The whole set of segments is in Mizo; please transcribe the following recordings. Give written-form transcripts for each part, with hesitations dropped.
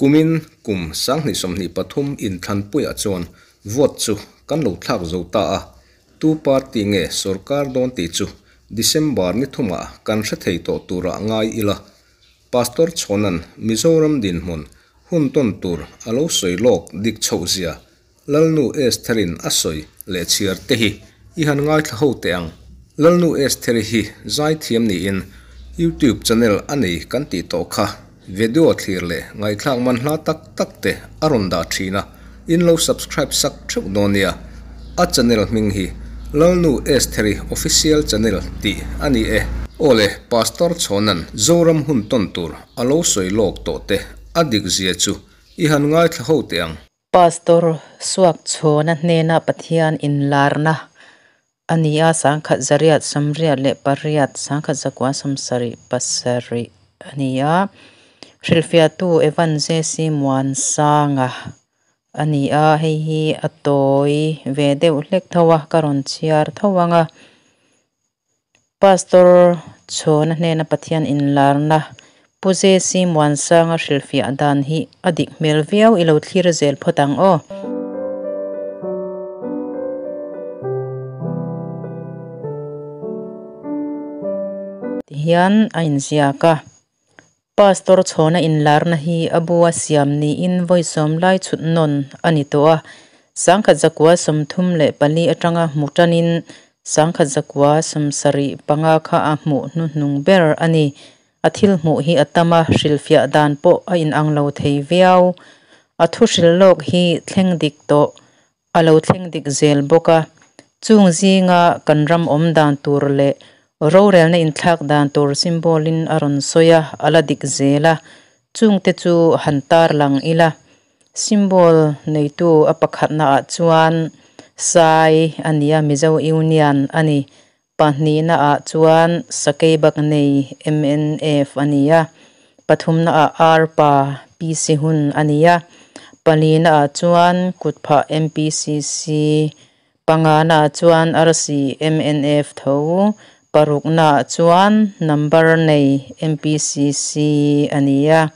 Kumin kum 2023 inthlanpuiah chuan vote chu kan lo thlak zo ta a, tu party nge sorkar dawn tih chu December ni thumah kan hre thei tawh turah ngai ila. Pastor Chhawna'n Mizoram dinhmun hun tawn tur a lo sawi lawk dik chhoh zia Lalnu Estheri'n a sawi leh chhiar te hi i han ngaithla ho teh ang. Lalnu Estheri hi zaithiam niin YouTube channel a nei kan tih tawh kha video thlir leh ngaihthlak man hla tak tak te a rawn dah thin a, in lo subscribe sak theuh dawn nia. A channel hming hi Lalnu Estheri Official Channel tih a ni e. Awle, Pastor Chhawna'n Zoram hun tawn tur a lo sawi lawk tawh te a dik zia chu i han ngaithla ho teh ang. Pastor Suakchhawna hnena Pathian inlarna a ni a, 1888, 1977 a ni a. Hrilhfiahtu Evan JC Muansanga a ni a, hei hi a tawi ve deuh hlek tho a, ka rawn chhiar tho ang a. Pastor Chhawna hnena Pathian inlarna Pu JC Muansanga hrilhfiah dan hi a dik hmel viau i lo thlir zel phawt ang aw. Tihian a inziak a, Pastor Chhawna inlarna hi a bua siam niin vawi sawm lai chhut nawn a ni tawh a, 1934 atanga hmu tanin 1975 kha a hmuh hnuhnung ber a ni. A thil hmuh hi a tam a, hrilhfiah dan pawh a inang lo thei viau. A thu hrilh lawk hi thleng dik tawh a lo thleng dik zel bawk a. Chung zinga kan ram awm dan tur leh rorelna inthlak dan tur symbol-in a rawn sawi a, a la dik zel a. Chungte chu han tarlang ila. Symbol neitu a pakhatnaah chuan Sai a ni a, Mizo Union a ni. Pahnihna ah chuan Sakeibak nei mnf a ni a, pathumna ah Arpa PC hun a ni a, palina ah chuan Kutphah MPCC, pangana ah chuan Arsi mnf tho, parukna ah chuan Number nei MPCC a ni a,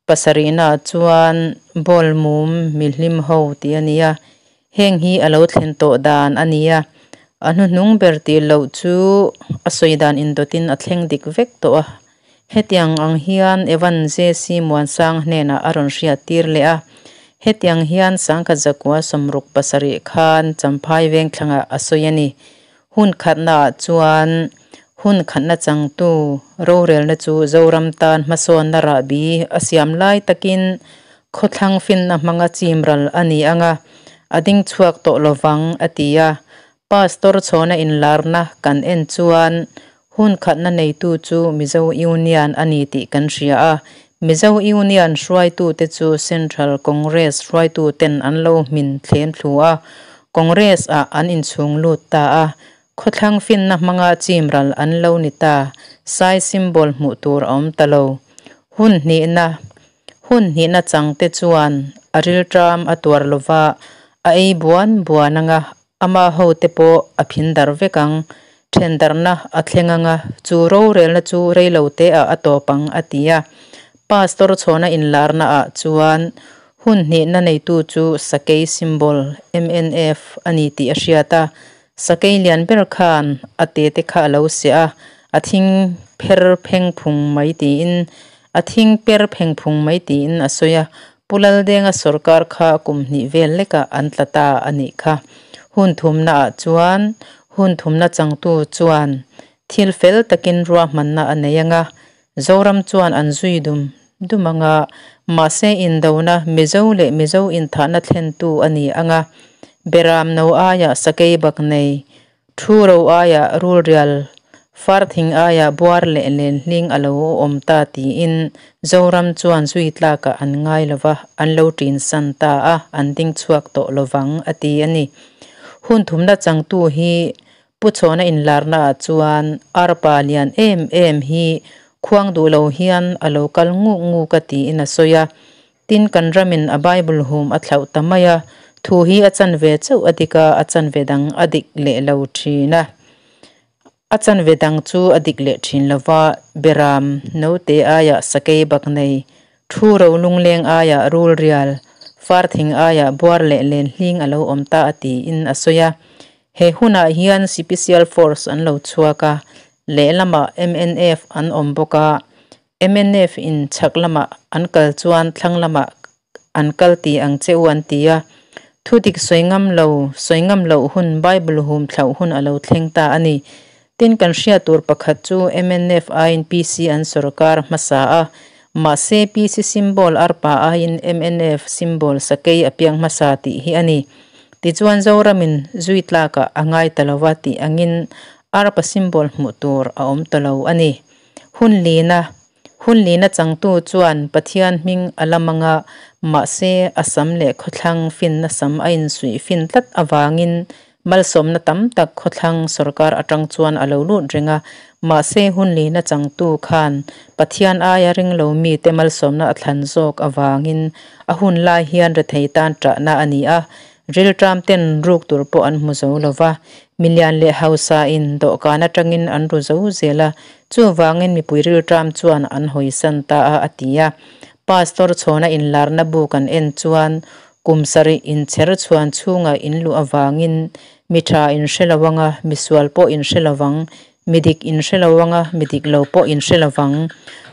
pasarihna ah chuan Ball mum mihlim ho tih a ni a, heng hi a lo thlen tawh dan a ni a, a hnuhnung ber tih loh chu a sawi dan indawtin a thleng dik vek tawh a, hetiang ang hian Evan JC Muansang hnenah a rawn hriat tir leh a, hetiang hian 1967 khan Champhai Vengthlangah a sawi a ni. Hun khatnaah chuan hun khatna changtu rorelna chu Zoram tan hmasawnna rahbi a siam lai takin khawthlang finna hmanga chimral a ni ang a, a ding chhuak tawh lovang a ti a. Pastor Chhawna inlarna kan en chuan hun khatna neitu chu Mizo Union a ni tih kan hria a, Mizo Union hruaitute chu Central Congress hruaituten an lo hmin thlem thlu a, Congress-ah an inchhung lut ta a, khawthlang finna hmanga chimral an lo ni ta, sai symbol hmuh tur a awm ta lo. Hun hnihna Hun hnihna changte chuan a rilṭam a tuar lova, a ei buan buan anga Ama hote pawh a phin dar vek ang. Then darhna a thleng ang a, chu rorelna chu reilote ah a tawp ang, a ti a. Pastor chhawna inlarna ah chuan hun hnihna neitu chu Sakei symbol, mnf, a ni tih a hriat a. Sakei lian ber khan a tete kha a lo seh a, a thing pher pheng phung mai tiin a thing per pheng phung mai tiin a sawi a. Pu Laldenga sawrkar kha kum hnih vel lekah an tla ta a nih kha. Hun thumnaah chuan hun thumna changtu chuan thil fel takin ruahmanna a nei ang a, Zoram chuan an zui dum dum ang a, mahse indona Mizo leh Mizo inthahna thlentu a ni ang a, Beram no aiah sakei bak nei Thu ro aiah rulrial far thing aiah buar leh lenhling a lo awm ta tiin Zoram chuan zui tlakah an ngai lo va, an lo ṭin san ta a, an ding chhuak tawh lo vang a ti a ni. Hun thumna changtu hi Pu Chhawna inlarnaah chuan arpa lian em em hi khuang duh lo hian a lo kal nguk nguk a tiin a sawi a. Tin, kan ramin a Bible hum a thlauh ta mai a, thu hi a chanve chauh a dik a, a chanve dang a dik leh lo thin a. A chanve dang chu a dik leh thin lo va, Beram note aiah sakei bak nei, thu ro lungleng aiah rul rial, far thing aiah buar leh len hling a lo awm ta a tiin a sawi a. He hunah hian Sipisial Force an lo chhuak a, lehlamah mnf an awm bawk a, mnf in chhak lamah an kal chuan thlang lamah an kal ti ang che u an ti a. Thu dik sawi ngam lo, sawi ngam loh hun, Bible hum thlauh hun a lo thleng ta a ni. Tin, kan hriat tur pakhat chu mnf aiin PC an sawrkar hmasa a, mahse PC symbol arpa aiin mnf symbol sakei a piang hmasa tih hi a ni. Tichuan Zoramin zui tlakah a ngai ta lo va tih angin arpa symbol hmuh tur a awm ta lo a ni. Hun lina Hun lina changtu chuan Pathian hming a la mang a, mahse a sam leh khawthlang finna sam a insuih fin tlat avangin malsawmna tam tak khawthlang sawrkar atang chuan a lo lut reng a. Mahse hun lina changtu khan Pathian aia ringlo mite malsawmna a thlan zawk avangin a hun lai hian rethei tan ṭahna a ni a, Rilṭam ten ruk tur pawh an hmu zo lo va, milian leh hausa in dawhkan atangin an ru zo zel a, chuvangin mipui rilṭam chuan an hawisan ta a, a ti a. Pastor chhawna inlarna bu kan en chuan kum sarih inchher chhuan chhunga in luh avangin mi tha in hre lo anga, misual pawh in hre lo vang, mi dik in hre lo anga, mi dik lo pawh in hre lo vang.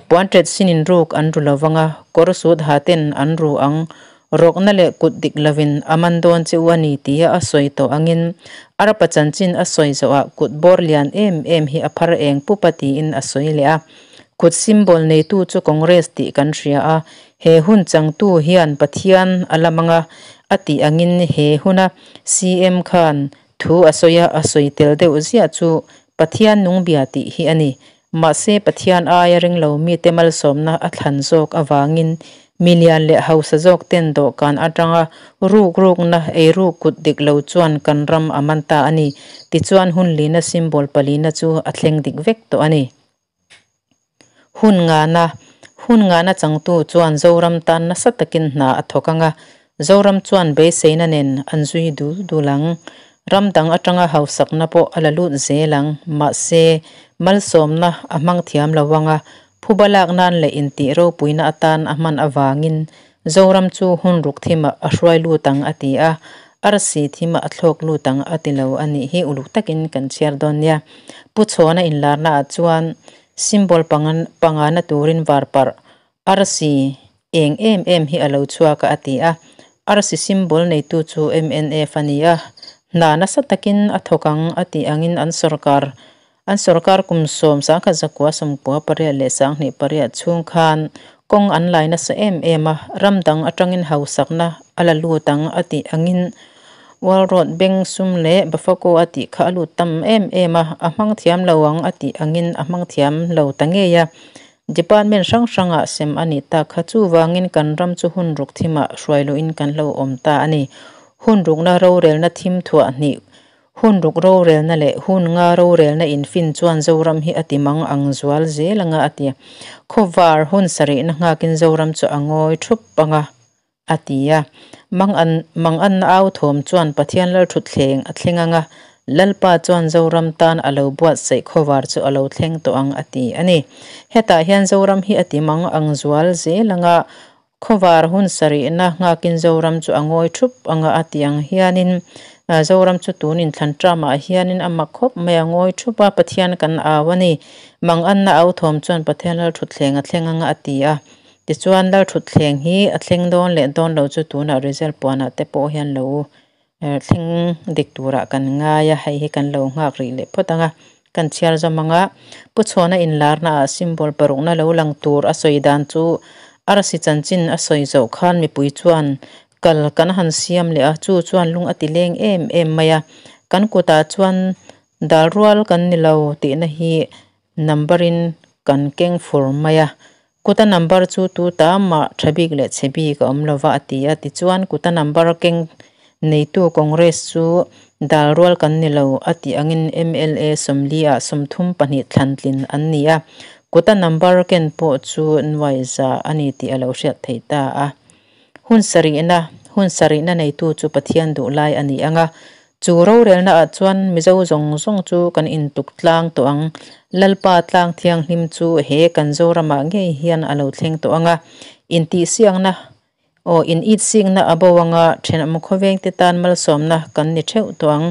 Puan ṭet sin in ruk an ru lo vanga, kawr sut ha ten an ru ang, Rawkna leh kut dik lovin a man dawn che u a ni tia a sawi tawh angin Arpa chanchin a sawi zawhah kut bawr lian em em hi a phar eng pup a tiin a sawi leh a. Kut symbol neitu chu Congress tih kan hria a, he hun changtu hian Pathian a la mang a, a tih angin he huna CM khan thu a sawi a, a sawi tel deuh ziah chu Pathian nungbia tih hi a ni. Mahse, Pathian aia ringlo mite malsawmna a thlan zawk avangin milian leh hausa zawk ten dawhkan atanga ruk rukna eiruk kut dik lo chuan kan ram a man ta a ni. Tichuan hun lina symbol palina chu a thleng dik vek tawh a ni. Hun ngana, Hun ngana changtu chuan Zoram tan nasa takin hna a thawk anga, Zoram chuan beiseina nen an zui dul dul ang. Ram dang atanga hausakna pawh a la lut zel ang. Mahse, malsawmna a hmang thiam lo anga, phuba lak nan leh intih ropuina atan a hman avangin Zoram chu hun ruk thimah a hruai lut ang a ti a, arsi thimah a thlawk lut ang a ti lo a nih hi uluk takin kan chhiar dawn nia. Pu Chhawna inlarnaah chuan symbol pangana turin varparh Arsi eng em em hi a lo chhuak a a ti a. Arsi symbol neitu chu mnf a ni a, hna nasa takin a thawk ang a tih angin an sawrkar an sawrkar kum sawm sangkhat zakua sawmkua pariat leh sanghnih pariat chhung khan kawng an lai nasa em em a, ram dang atangin hausakna a la lut ang a tih angin World Road beng sum leh Bafako a tih kha a lut tam em em a, a hmang thiam lo ang a tih angin a hmang thiam lo ta ngei a. Department hrang hrangah sem a nih tak kha chuvangin kan ram chu hun ruk thimah hruai luhin kan lo awm ta a ni. Hun rukna rorelna thim thuah hnih, hun ruk rorelna leh hun nga rorelna infin chuan Zoram hi a ti mang ang zual zel anga a ti. Khawvar hun sarihna nghakin Zoram chu a ngawi thup anga a ti a. Mang an mang anna au thawm chuan Pathian Lalthutthleng a thleng ang a, Lalpa chuan Zoram tan a lo buatsaih khawvar chu a lo thleng tawh ang a ti a ni. Hetah hian Zoram hi a ti mang ang zual zel ang a, khawvar hun sarihna nghakin Zoram chu a ngawi thup ang a a ti ang hianin Zoram chu tun inthlan tramah hianin a mak khawp mai a ngawi thup a, Pathian kan au a ni. Mang anna au thawm chuan Pathian Lalthutthleng a thleng ang a a ti a. Tichuan Lalthutthleng hi a thleng dawn leh dawn lo chu tunah result puanah te pawh hian lo thleng dik turah kan ngai a, hei hi kan lo nghak rih leh phawt ang a, kan chhiar zawm ang a. Pu Chhuana inlarnaah symbol parukna lo lang tur a sawi dan chu arsi chanchin a sawi zawh khan mipui chuan kal kan han siam leh a, chu chuan lung a ti leng em em mai a, kan kutah chuan dal rual kan ni lo tihna hi Number in kan keng fur mai a, kuta number chu tu ta mah tha bik leh chhe bik a awm lova a ti a, tichuan kuta number keng neitu Congress chu dal rual kan ni lo a tih angin mla sawmli ah 32 thlan tlin an ni a, kuta number ken pawh chu nuai za a ni tih a lo hriat theih ta a. Hun sarihna, Hun sarihna neitu chu Pathian duh lai a ni ang a, Chu rorelna ah chuan Mizo zawng zawng chu kan intuk tlang tawh ang. Lalpa tlang thianghlim chu he kan Zoramah ngei hian a lo thleng tawh ang a, intihsiakna aw in itsikna a bo anga thenawm khawvengte tan malsawmna kan ni theuh tawh ang.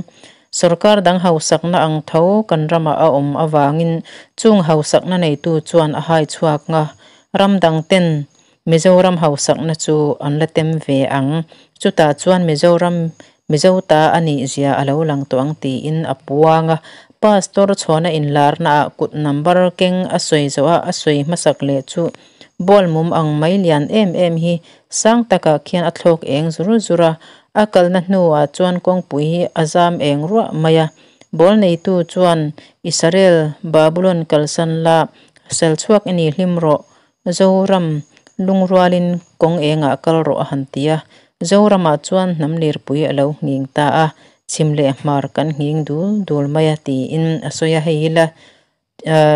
Sorkar dang hausakna ang tho kan ramah a awm avangin chung hausakna neitu chuan a hai chhuak nga ram dang ten Mizoram hausakna chu an la tem ve ang. Chutah chuan Mizoram Mizo ta a nih zia a lo lang tawh ang tiin a puang a. Pastor chhuahna inlarna ah kut number keng a sawi zawh a, a sawi hmasak leh chu ball mum ang mai lian em em hi sang takah khian a thlawk eng zur zur a. A kalna hnuah chuan kawngpui hi a zam eng ruah mai a. Ball neitu chuan Israel Babulon kalsan la sal chhuak i ni hlim rawh Zoram, lungrualin kawng engah kal rawh a han ti a. Zoramah chuan hnam lirpui a lo nghing ta a, chhim leh hmar kan nghing dul dul mai a tiin a sawi a, hei hi la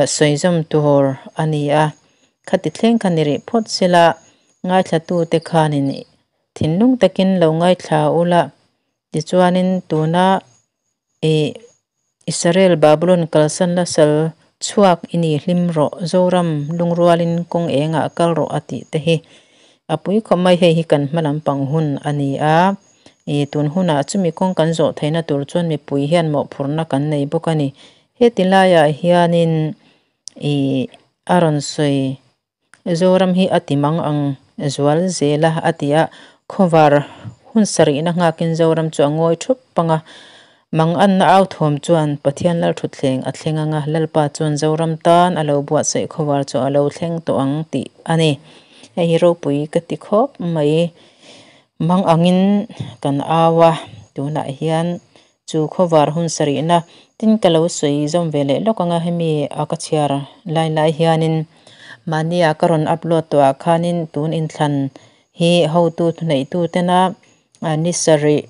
sawi zawm tur a ni a. Khati thleng kha ni rih phawt sela, ngaithlatute khanin thinlung takin lo ngaithla ula, tichuanin tuna Ih, Israel Babulon kalsan la sal chhuak i ni hlim rawh, Zoram lungrualin kawng engah kal rawh a tih te hi a pui khawp mai, hei hi kan hma lampang hun a ni a, ih tun hunah chumi kawng kan zawh theihna tur chuan mipui hian mawhphurhna kan nei bawk a ni. Heti laiah hianin ih a rawn sawi Zoram hi a ti mang ang zual zel a, a ti a. Khawvar hun sarihna nghakin Zoram chu a ngawi thup pang a. Manganna au thuam chuan Pathian Lalthutthleng a thleng ang a, Lalpa chuan Zoram tan a lo buatsaih khawvar chu a lo thleng tawh ang tih a ni. Hei hi ropui ka ti khawp mai. Mang angin kan au a, tunah hian Chu khawvar hun sarihna tin ka lo sawi zawm ve leh lawk anga hemi a ka chhiar lai lai hianin mahnia ka rawn upload tawh ah khanin tun inthlan hi hotu thuneihtu tena ni sarih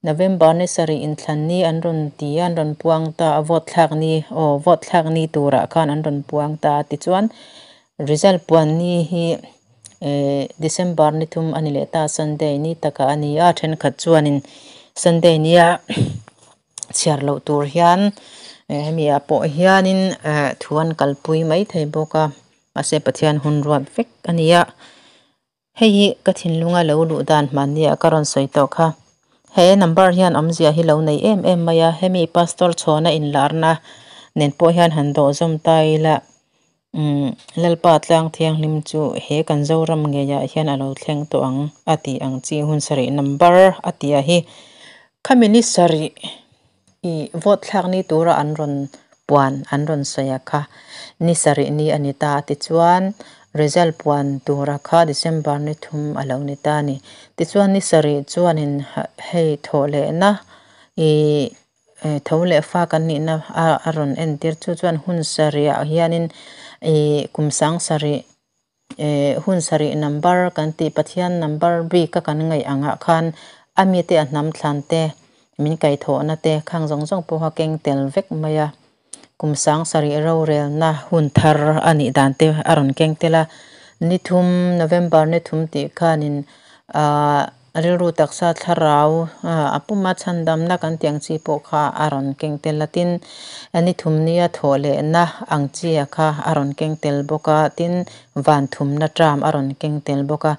November ni sarih inthlan ni an rawn ti a an rawn puang ta a vote thlak ni aw vote thlak ni turah khan an rawn puang ta a tichuan result puan ni hi eh December ni thum a ni leh ta Sunday ni takah a ni a thenkhat chuanin Sunday nia chhiar loh tur hian eh hemi ah pawh hianin eh thu an kalpui mai thei bawk a mahse Pathian hun ruat vek a ni a hei hi ka thinlunga lo luh dan hmanni ah ka rawn sawi tawh kha he number hian awmzia hi lo nei em em mai a hemi pastor chhawna inlarna nen pawh hian han dawh zawm ta ila. Umm Lalpa tlang thianghlim chu he kan Zoram ngeiah hian a lo thleng tawh ang a tih ang chi hun sarih number a tih ah hi khami ni sarih ih vote thlak ni tura an rawn puan an rawn sawi a kha ni sarih ni a ni ta a tichuan result puan tura kha December ni thum a lo ni ta a ni tichuan ni sarih chuanin hei thawh lehna ih Tho leh fa kan nihna a rawn entir chu chuan hun sarihah hianin ih kum sang sarih eh hun sarih number kan tih Pathian number bik a kan ngaih angah khan a mite a hnam thlan te min kaihthawhna te khang zawng zawng pawha keng tel vek mai a kum sang sarih rorelna hun thar a nih dan te a rawn keng tel a ni thum November ni thum tih khanin ah. A rilru taksa thlarau a puma chhandamna kan tih ang chi pawh kha a rawn keng tel a, tin ni thumnia thawh lehna ang chi a kha a rawn keng tel bawk a, tin van thumna term a rawn keng tel bawk a.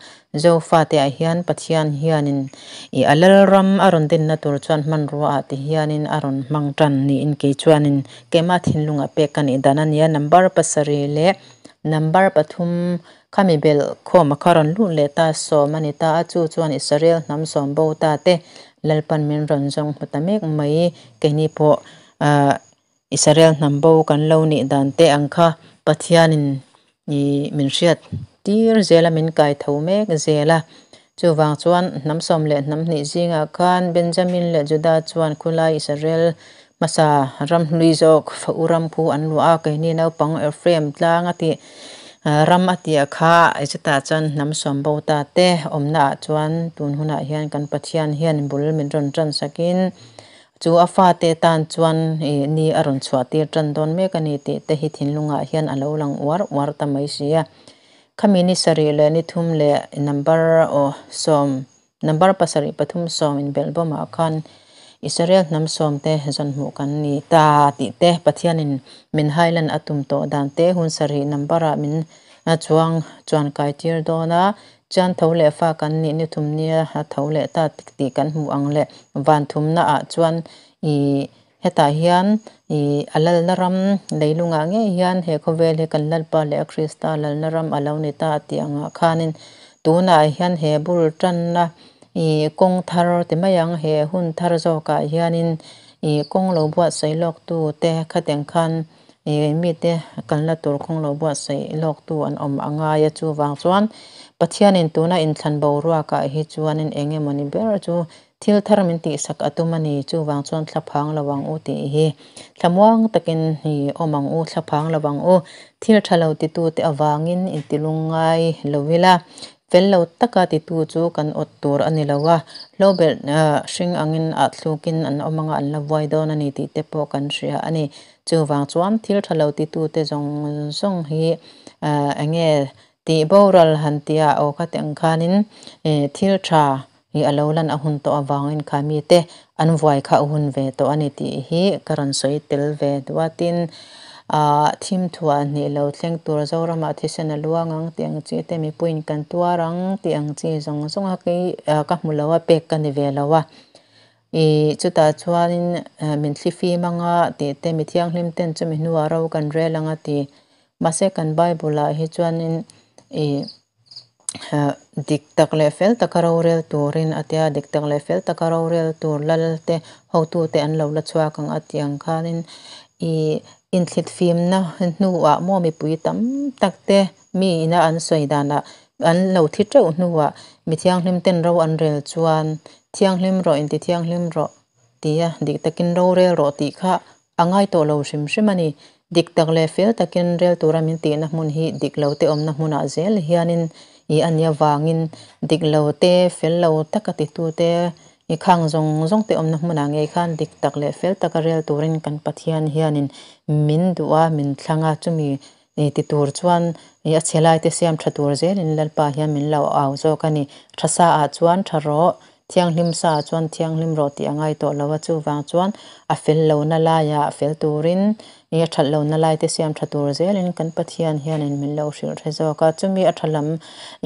Zofate ah hian Pathian hianin ih a Lalram a rawn dinna tur chuan hmanrua ah ti hianin a rawn hmang tan niin kei chuanin keimah thinlungah pek ka nih dan a nia. Number pasarih leh number pathum Khami belh khawm a kha rawn lut leh ta sawm a ni ta a, chu chuan Israel hnam sawm bo ta te Lalpan min rawn zawng hmu ta mek mai. Keini pawh Israel hnam bo kan lo nih dan te ang kha Pathianin min hriat tir zel a, min kai tho mek zel a. Chuvang chuan hnam sawm leh hnam hnih zingah khan Benjamin leh Juda chuan khulai Israel hmasa ram hlui zawk fa u ram khu an luah a, keini naupang Ephraim tlang a tih ram a tih kha chutah chuan hnam sawm bo ta te awmna ah chuan tun hunah hian kan Pathian hian bul min rawn tan sakin chu a fate tan chuan ih ni a rawn chhuah tir tan dawn mek a ni tih te hi thinlungah hian a lo lang uar uar ta mai si a. Khami ni sarih leh ni thum leh number aw sawm number pasarih pathum sawm inbelh bawmah khan Israel hnam sawmte zawn hmuh kan ni ta tih te, Pathianin min hailan a tum tawh dan te, hun sarih number-ah min chuang chuan kai tir dawn a, chuan tho leh fa kan nih ni thum nia a tho leh ta tih kan hmuh ang leh van thumnaah chuan ih hetah hian ih a lalna ram leilungah ngei hian he khawvel hi kan Lalpa leh a Krista lalna ram a lo ni ta tih angah khanin tunah hian he bul tanna Ih kawng thar ti mai ang, he hun thar zawkah hianin ih kawng lo buatsaih lawktu te khatiang khan ih mite kalna tur kawng lo buatsaih lawktu an awm a ngai a, chuvang chuan Pathianin tuna inthlan boruakah hi chuanin eng emawni ber chu thil thar min tihsak a tum a ni, chuvang chuan thlaphang lo ang u tih hi thlamuang takin ih awm ang u, thlaphang lo ang u, thil tha lo titute avangin intilungngai lo ila. Fel lo taka titu chu kan awt tur a ni lo a, hlobelh hring angin ah thlukin an awm anga an la vuai dawn a ni tih te pawh kan hria a ni. Chuvang chuan thil tha lo titute zawng zawng hi eng nge tih boral han tia aw kha ti ang khanin thil tha hi a lo lan a hun tawh avangin kha mite an vuai kha a hun ve tawh a ni tih hi ka rawn sawi tel ve duh a. Tin, aah thim thuah hnih lo thleng tur Zoramah thisen a luang ang tih ang chi te mipuiin kan tuar ang tih ang chi zawng zawng a kei ka hmu lo a pek ka ni ve lo a. Ih chutah chuanin min thli fim anga tih te mi thianghlim ten chumi hnuah ro kan rel ang a ti. Mahse kan Bible ah hi chuanin ih Dik tak leh fel taka rorel turin a tia, dik tak leh fel taka rorel tur lal te, hotute an lo la chhuak ang a tih ang khanin ih inthlit fimna hnuah maw mipui tam tak te mi ina an sawi danah an lo thi teuh hnuah mi thianghlim ten ro an rel chuan thianghlim rawh inti thianghlim rawh tia dik takin rorel rawh tih kha A ngai tawh lo hrim hrim a ni. Dik tak leh fel takin rel tura min tihna hmun hi dik lo te awmna hmunah zel hianin i a nia vangin dik lo te, fel lo taka titute i khang zawng zawng te awmna hmunah ngei khan dik tak leh fel taka rel turin kan Pathian hianin min duh a, min thlang a, chumi ti tur chuan i a chhe laite siam tha tur zelin Lalpa hian min lo au zawk a ni. Tha sa ah chuan tha rawh, Thianghlim sa chuan thianghlim rawh tih a ngai tawh lo a, chuvang chuan a fel lohna laiah fel turin ih a that lohna laite siam tha tur zelin kan Pathian hianin min lo hrilh hre zawk a, chumi a tha lam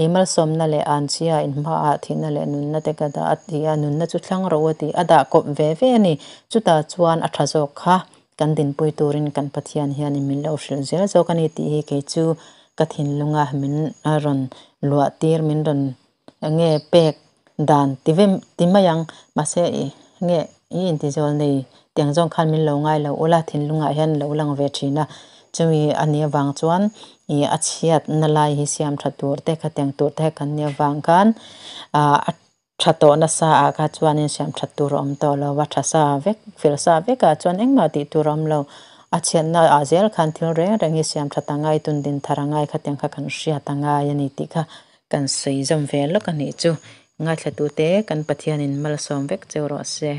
ih malsawmna leh anchhia inhmaah thihna leh nunna te ka dah a ti a, nunna chu thlang rawh u a ti, a dah kawp ve ve a ni, chutah chuan a tha zawk kha kan dinpui turin kan Pathian hianin min lo hrilh zel zawk a ni tih hi kei chu ka thinlunga min rawn luah tir min rawn Enge pek dan ti ve ti mai ang mahse ih nge i intizawl nei tiang zawng khan min lo ngai lo ula thinlungah hian lo lang ve thin a chumi a nih avang chuan ih a chhiatna lai hi siam tha tur te khatiang tur te kan nih avang khan ah a tha tawh nasa ah kha chuanin siam that tur a awm tawh lo a tha sa vek fel sa vekah chuan engmah tih tur a awm lo a chhiatna ah zel khan thil reng reng hi siam that a ngai tun din thar a ngai khatiang kha kan hriat a ngai a ni tih kha Kan sawi zawm ve lawk a nih chu. Ngaithlatute kan Pathianin malsawm vek cheu rawh se.